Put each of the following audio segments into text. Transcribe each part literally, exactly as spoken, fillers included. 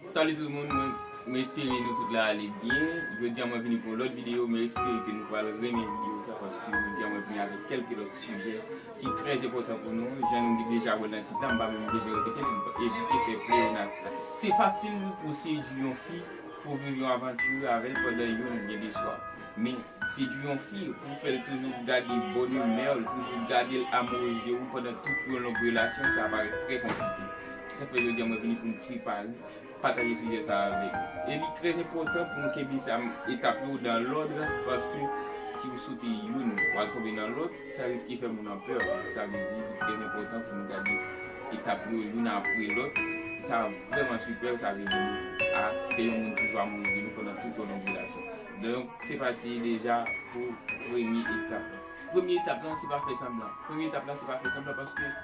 Salut tout moun, mwen, mwen espere nou tout la ale byen. Jodi a mwen vini pou yon lòt videyo, mwen espere ke nou pral renmen videyo sa, paske jodi a mwen vini avèk kèlke lòt sijè ki trè enpòtan pou nou. Jan nou deja wè l nan tit la, m pa menm bezwen repete l, evite fè pleonasyon. Se fasil pou sedui yon fi, pou viv yon avanti avè l pandan youn gen de swa. Men, sedui yon fi, pou fè l toujou gade bonn imè w, toujou gade l amourez de ou pandan tout yon long relasyon, sa parèt trè konplike. Se sa k fè jodi a mwen vini pou m prepare, pataje sijè sa avèk nou. E li trè enpòtan pou nou kenbe sa etap yo dan lòd, paske si w sote youn, w al tonbe nan lòt, sa riske fè moun nan pè. Sa vle di, li trè enpòtan pou nou gade etap yo youn apre lòt. Sa vrèman sipè, sa vle di nou a fè yon moun toujou amourez de nou pandan tout yon long relasyon. Donk, se pati deja pou premye etap. Premye etap la, se pa fè sanblan. Premye etap la, se pa fè sanblan paske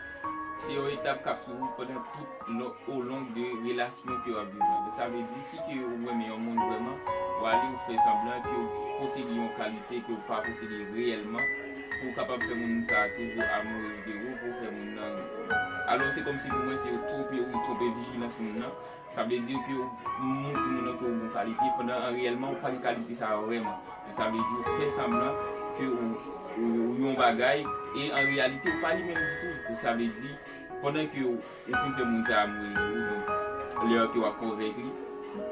se yon etap k ap swiv ou pandan tout lon- olong de relasyon ke w ap viv la. Donk, sa vle di, si ke ou renmen yon moun vrèman, ou ale ou fè sanblan ke ou posede yon kalite ke ou pa posede reyèlman, pou w kapab fè moun sa a toujou amourez de ou, pou w fè moun nan. Alò, se kòmsi pou mwen, se ou twonpe, ou twonpe vijilans moun nan. Sa vle di ke ou montre moun nan ke ou gen kalite, pandan an reyèlman, ou pa gen kalite sa a vrèman. Donk, sa vle di, ou fè sanblan ke ou, ou, ou yon bagay, e an reyalite, ou pa li menm ditou. Donk, sa vle di, pandan ke ou, ou fin fè moun sa a mouri pou ou, donk, lè ke w ap konvèk li,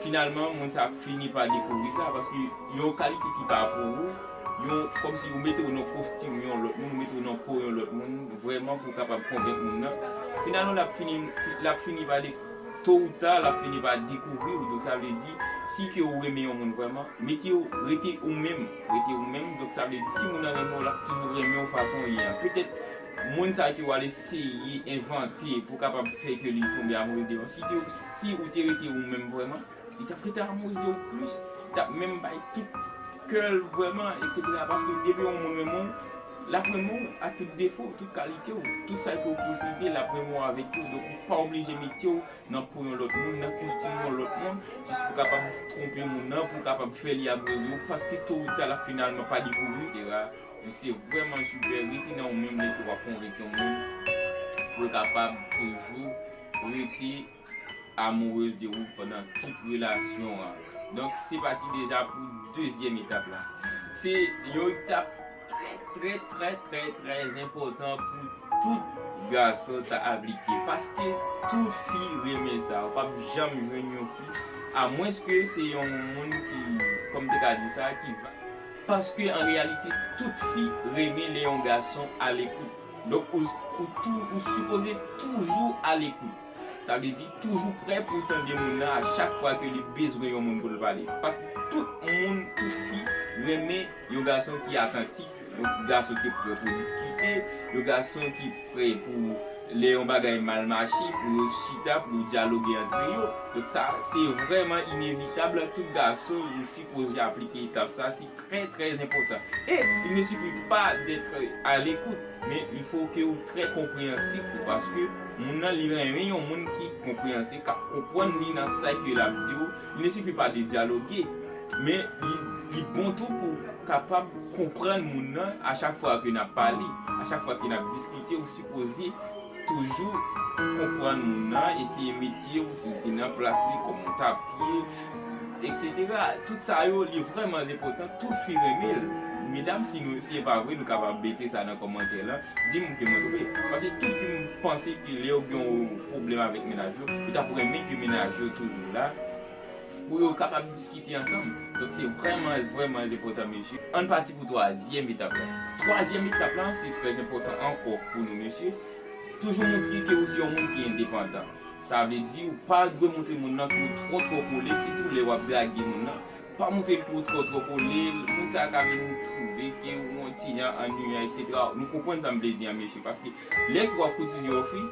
finalman, moun sa a ap fini pa dekouvri sa, paske yon kalite ki pa pou ou, yon, kòmsi ou mete w nan kostim yon lòt moun, ou mete w nan po yon lòt moun, vrèman pou w kapab konvenk moun nan. Finalman, l ap fini, l ap fini pa de, to ou ta, l ap fini pa dekouvri w. Donk, sa vle di, si ke ou renmen yon moun vrèman, mete w, rete ou menm, rete ou menm. Donk, sa vle di, si moun nan renmen w, l ap toujou renmen w fason w ye an. Petèt, moun sa ke w al eseye envante pou kapab fè ke li tonbe amourez de yon, si te, si ou te rete ou menm vrèman, li t ap rete amourez de ou plis, li t ap menm bay tout kè l vrèman, etsetera. Paske depi yon moun renmen w, l ap renmen w ak tout defo w, tout kalite w, tout sa ke w posede, l ap renmen w avèk yo. Donk, ou pa oblije mete w nan po yon lòt moun, nan kostim yon lòt moun, jis pou kapab twonpe moun nan, pou kapab fè li amourez de ou, paske to ou ta, l ap finalman pa dekouvri, etsetera. Donk, se vrèman sipè, rete nan ou menm lè ke w ap konvenk yon moun, pou l kapab toujou rete amourez de ou pandan tout relasyon an. Donk, se pati deja pou dezyèm etap la. Se yon etap trè, trè, trè, trè, trè enpòtan pou tout gason ta aplike. Paske tout fi renmen sa. Ou p ap janm jwenn yon fi, amwenske se yon moun ki, kòm te ka di sa, ki va. Paske an reyalite, tout fi renmen lè yon gason alekout. Donk, ou, ou, tou, ou sipoze toujou alekout. Sa vle di toujou prè pou w tande moun nan a chak fwa ke li bezwen yon moun pou l pale. Paske tout moun, tout fi renmen yon gason ki atantif, yon gason ki prè pou diskite, yon gason ki prè pou lè yon bagay mal mache, pou yo chita, pou yo dyaloge antre yo. Donk sa, se vrèman inevitab, tout gason, yo sipoze aplike etap sa, se trè, trè enpòtan. Et il ne suffit pas d'être à l'écoute, mais il faut que ou trè konpreyansif tou, paske moun nan li renmen yon moun ki konpreyansif, k ap konprann li nan sa ke l ap di w. Il ne suffit pas de dialoguer, men li, li bon tou pou w kapab konprann moun nan a chak fwa ke n ap pale, a chak fwa ke n ap diskite, ou sipoze toujou konprann moun nan, eseye mete w, si w te nan plas li, kòman w t ap ye, etsetera. Tout sa yo, li vrèman enpòtan, tout fi renmen l. Medam, si nou, si e pa vre, nou kapab mete sa nan kòmantè lan, di m ke mwen twonpe. Paske tout fi m panse ke lè yo gen yon pwoblèm avèk mennaj yo, yo t ap renmen ke mennaj yo toujou la, pou yo kapab diskite ansanm. Donk, se vrèman, vrèman enpòtan, mesye. Ann pati pou twazyèm etap la. Twazyèm etap la, se trè enpòtan ankò pou nou, mesye. Toujou montre ke ou se yon moun ki endepandan. Sa vle di, ou pa dwe montre moun nan ke ou twò, twò kole, sitou lè w ap drage moun nan. Pa montre l ke ou twò, twò kole, moun sa a ka vin twouve ke ou yon ti jan annuyan, etsetera. Nou konprann sa m vle di an, mesye, paske lè ke w ap koutize yon fi,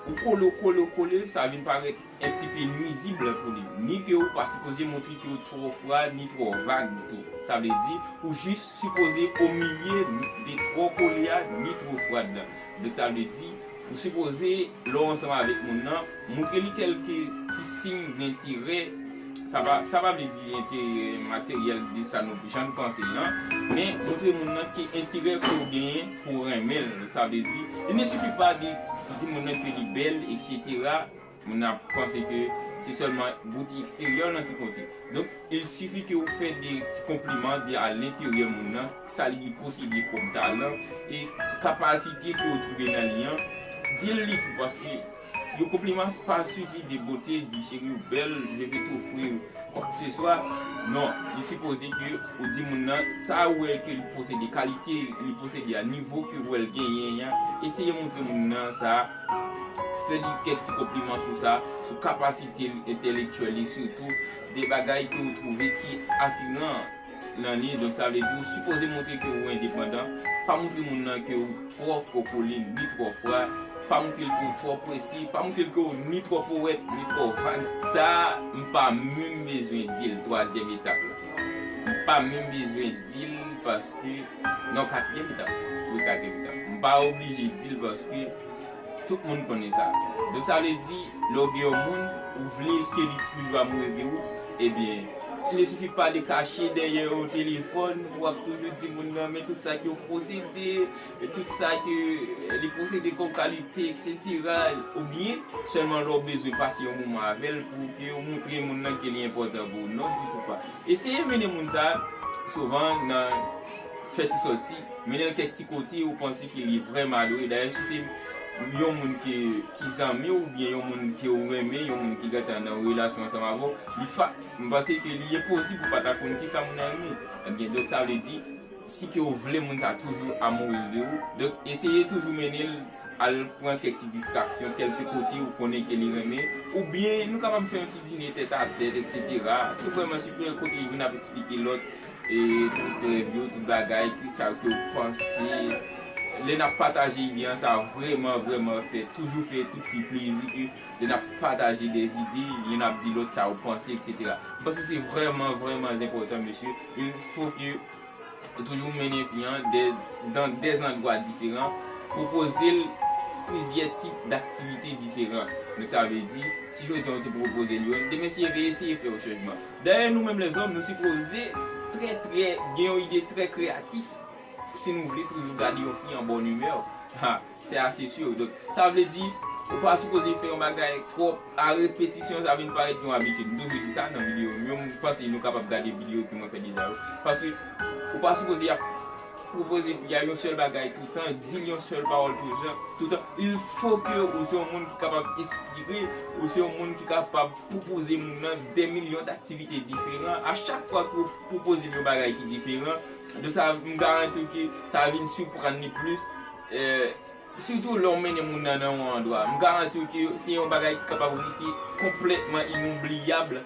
ou kole, ou kole, ou kole, sa vin parèt un petit peu nuisible pou li. Ni ke ou pa sipoze montre ke ou twò fwa, ni twò vag tou. Sa vle di, ou jis sipoze o milye de twò kole a, ni twò fwad la. Donk, sa vle di, ou sipoze, lè w ansanm avèk moun nan, montre li kèlke ti siy denterè. Sa pa, sa pa vle di enterè materyèl de sa nou, jan nou panse l lan, men montre moun nan ke enterè ke w genyen pou w renmen l. Sa vle di, il ne suffit pas de di moun nan ke li bèl, etsetera. Moun nan ap panse ke se sèlman bote eksteryè w lan ki konte. Donk, il sifi ke ou fè de ti konpliman de a lenteryè moun nan, sa li posede kòm talan, e kapasite ke ou twouve nan li an, di l li tou, paske yon konpliman pa sifi de bote, di cheri ou bèl, je vais t'offrir quoi que ce soit. Non, li sipoze ke ou di moun nan sa ou wè ke li posede, kalite li posede a, nivo ke ou wè l genyen an, eseye montre moun nan sa, fè li kèk ti konpliman sou sa, sou kapasite entèlektyèl li sitou, de bagay ke ou twouve ki atiran nan li. Donk sa vle di ou sipoze montre ke ou endepandan, pa montre moun nan ke ou twò twò kole, ni twò fra, pa montre l ke ou twò presi, pa montre l ke ou ni twò powèt, ni twò vag. Sa, m pa menm bezwen di l, twazyèm etap la. M pa menm bezwen di l paske, non, katriyèm etap. Wi, katriyèm etap. M pa oblije di l paske tout moun konnen sa. Donk sa vle di, lè w gen yon moun, ou vle ke li toujou amourez de ou, ebyen, il ne suffit pas de kache dèyè yon telefòn, w ap toujou di moun nan, men tout sa ke w posede, tout sa ke li posede kòm kalite, et cetera. Oubyen, sèlman lè w bezwen pase yon moman avè l pou ke w montre moun nan ke li enpòtan pou ou. Non, ditou pa. Eseye mennen moun sa, souvan, nan fè ti sòti, mennen l kèk ti kote ou panse ke li vrèman adore. Dayè, si se yon moun ke, ki zanmi w, oubyen yon moun ke ou renmen, yon moun ki gentan nan yon relasyon ansanm avè w, li fa, m panse ke li enposib ou pa ta konn kisa moun nan renmen. Ebyen, donk sa vle di, si ke ou vle moun sa toujou amourez de ou, donk eseye toujou mennen l al pran kèk ti distraksyon, kèlke kote ou konnen ke li renmen, oubyen nou kapab fè yon ti dine tèt a tèt, et cetera. Se vrèman sipè kote li vin ap eksplike lòt, e, tout rèv yo, tout bagay, tout sa ke ou panse. Lè n ap pataje ide an, sa vrèman, vrèman fè, toujou fè tout fi plezi ke lè n ap pataje de ide, youn ap di lòt sa ou panse, et cetera. M panse se vrèman, vrèman enpòtan, mesye. Il faut que ou toujou mennen fi an de, dans des endroits différents, pwopoze l plizyè tip daktivite diferan. Donk sa vle di, si jodi a ou te pwopoze l youn, demen si e eseye fè yon chanjman. Dayè, nou menm lèzòm, nou sipoze trè, trè, gen yon ide trè kreyatif si nou vle toujou gade yon fi an bòn imè. Ha, se ase si. Donk, sa vle di, ou pa sipoze fè yon bagay twòp a repetisyon, sa vin parèt yon abitid. M toujou di sa nan videyo m yo, m panse nou kapab gade videyo ke mwen fè deja yo. Paske ou pa sipoze ap pwopoze fi a yon sèl bagay toutan, di l yon sèl pawòl toutan, toutan. Il faut que ou se yon moun ki kapab enspire, ou se yon moun ki kapab pwopoze moun nan de milyon daktivite diferan. A chak fwa ke ou pwopoze l yon bagay ki diferan, de sa, m garanti w ke sa vin siprann li plis. Eh, Sitou lè w mennen moun nan nan yon andwa, m garanti w ke se yon bagay ki kapab rete konplètman inoubliyab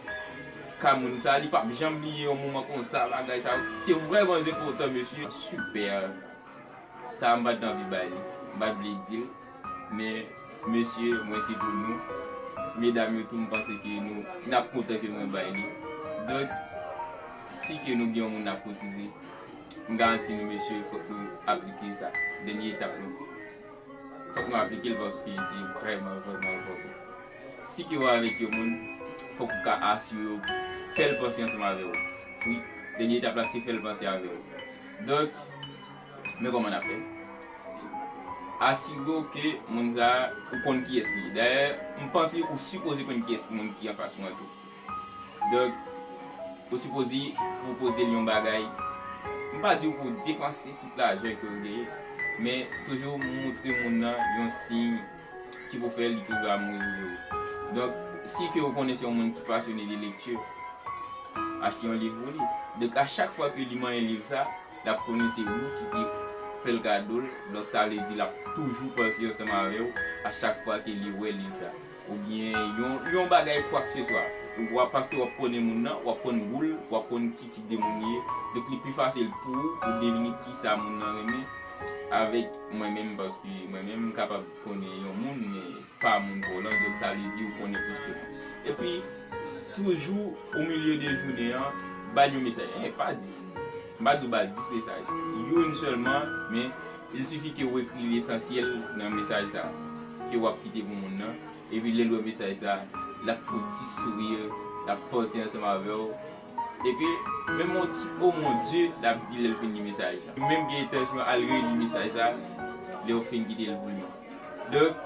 ka moun sa. Li p ap janm bliye yon moman konsa, bagay sa. Se vrèman enpòtan, mesye. Sipè. Sa a, m pa t anvi bay li. M pa t vle di l. Men, mesye, mwen se pou nou. Medam yo tou, m panse ke nou, n ap kontan ke mwen bay li. Donk, si ke nou gen yon moun n ap kotize, m garanti nou, mesye, fòk nou aplike sa. Dènye etap nou. Fòk nou aplike l paske se vrèman, vrèman enpòtan. Si ke w avèk yon moun, fòk ou ka asire w, fè l panse ansanm avè w. Wi, dènye etap la, se fè l panse avè w. Donk, men kòman n ap fè? Asire w ke moun sa a, ou konn kiyès li ye. Dayè, m panse ou sipoze konn kiyès moun ki anfas ou an tou. Donk, ou sipoze pwopoze l yon bagay. M pa di w pou w depanse tout lajan ke w genyen, men toujou montre moun nan yon siy ki pou fè li toujou amourez de ou. Donk, si ke w konnen se yon moun ki pasyone de lekti, achte yon liv pou li. Donk, a chak fwa ke li manyen liv sa, l ap konnen se ou ki te fè l kado l. Donk, sa vle di l ap toujou panse ansanm avè w a chak fwa ke li wè liv sa. Oubyen yon, yon bagay kwakseswa. Ou w ap, paske w ap konnen moun nan, w ap konn gou l, w ap konn ki tip de moun li ye. Donk, li pi fasil pou ou, pou devine kisa moun nan renmen avèk mwen menm, paske mwen menm, m kapab konnen yon moun, men pa moun pa w lan. Donk, sa vle di ou konnen plis ke mwen. Epi, toujou, o milye de jounen an, ba l yon mesaj. Eh, pa dis. M pa di w ba l dis mesaj. Youn sèlman, men il sifi ke w ekri lesansyèl nan mesaj sa a, ke w ap kite pou moun nan. Epi lè l wè mesaj sa a, l ap fè w ti souri, l ap panse ansanm avè w. Epi, menm yon ti "Oh mon Dieu" l ap di lè l fin li mesaj la. Menm gen entansyon al reli mesaj sa a, lè w fin kite l pou li. Donk,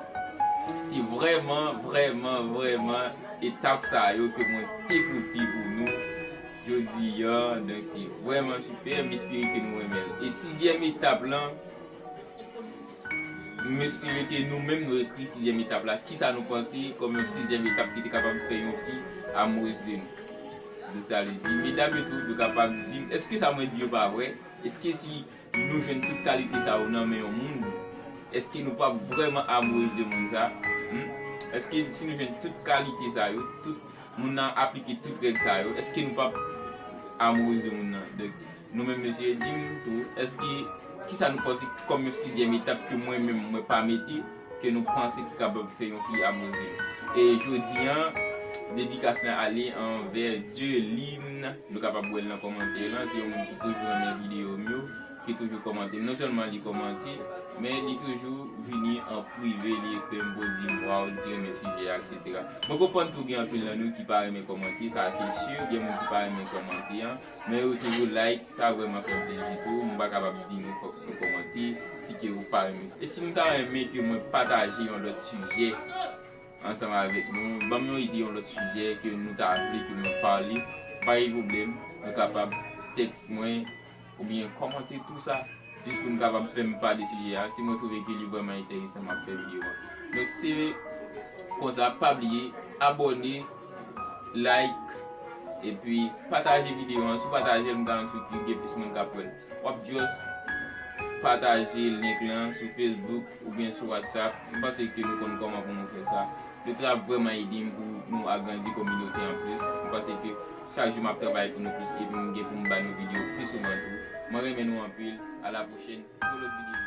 Se vrèman, vrèman, vrèman etap sa yo ke mwen te pote pou nou jodi a. Donk, se vrèman sipè. M espere ke nou renmen l. E sizyèm etap lan, m espere ke nou menm nou ekri sizyèm etap la. Kisa nou panse kòm yon sizyèm etap ki te kapab fè yon fi amourez de nou? Donk, sa vle di, medam yo tou, yo kapab di m, èske sa mwen di yo pa vre? Èske si nou jwenn tout kalite sa yo nan men yon moun, èske nou p ap vrèman amourez de moun sa? Hmm? Èske si nou jwenn tout kalite sa yo, tout moun nan aplike tout règ sa yo, èske nou p ap amourez de moun nan? Donk, nou menm mesye, di m tou, èske, kisa nou panse kòm yon sizyèm etap ke mwen menm mwen pa mete, ke nou panse ki kapab fè yon fi amourez de nou? E jodi an, dedikas lan ale anvè Dieline. Nou kapab wè l nan kòmantè lan. Se yon moun ki toujou renmen videyo m yo, ki toujou kòmante. Non sèlman li kòmante, men li toujou vini an prive, li ekri m pou di m, "Waw, li te renmen sijè a, et cetera." Mwen konprann tou gen anpil nan nou ki pa renmen kòmante, sa se si, gen moun ki pa renmen kòmante an, men yo toujou like, sa vrèman fè m plezi tou. M pa kapab di nou fòk nou kòmante, si ke ou pa renmen. E si nou ta renmen ke mwen pataje yon lòt sijè ansanm avèk nou, ban m yon ide, yon lòt sijè ke nou ta vle ke mwen pale, pa gen pwoblèm, nou kapab tèks mwen oubyen kòmante tou sa, jis pou nou kapab fè m pale sijè a. Si mwen twouve ke li vrèman enteresan, m ap fè videyo a. Donk, se konsa, pa bliye, abòne, like, epi pataje videyo an. Si w pataje l, m garanti w ke gen plis moun k ap wè l. W ap just pataje link lan sou Facebook oubyen sou WhatsApp. M panse ke nou konn kòman pou nou fè sa. Donk, l ap vrèman ede m pou nou agrandi kominote an plis. M panse ke chak jou m ap travay pou nou plis epi m gen pou m ba nou videyo pi souvan tou. Mwen renmen nou anpil. A la pwochèn pou lòt videyo.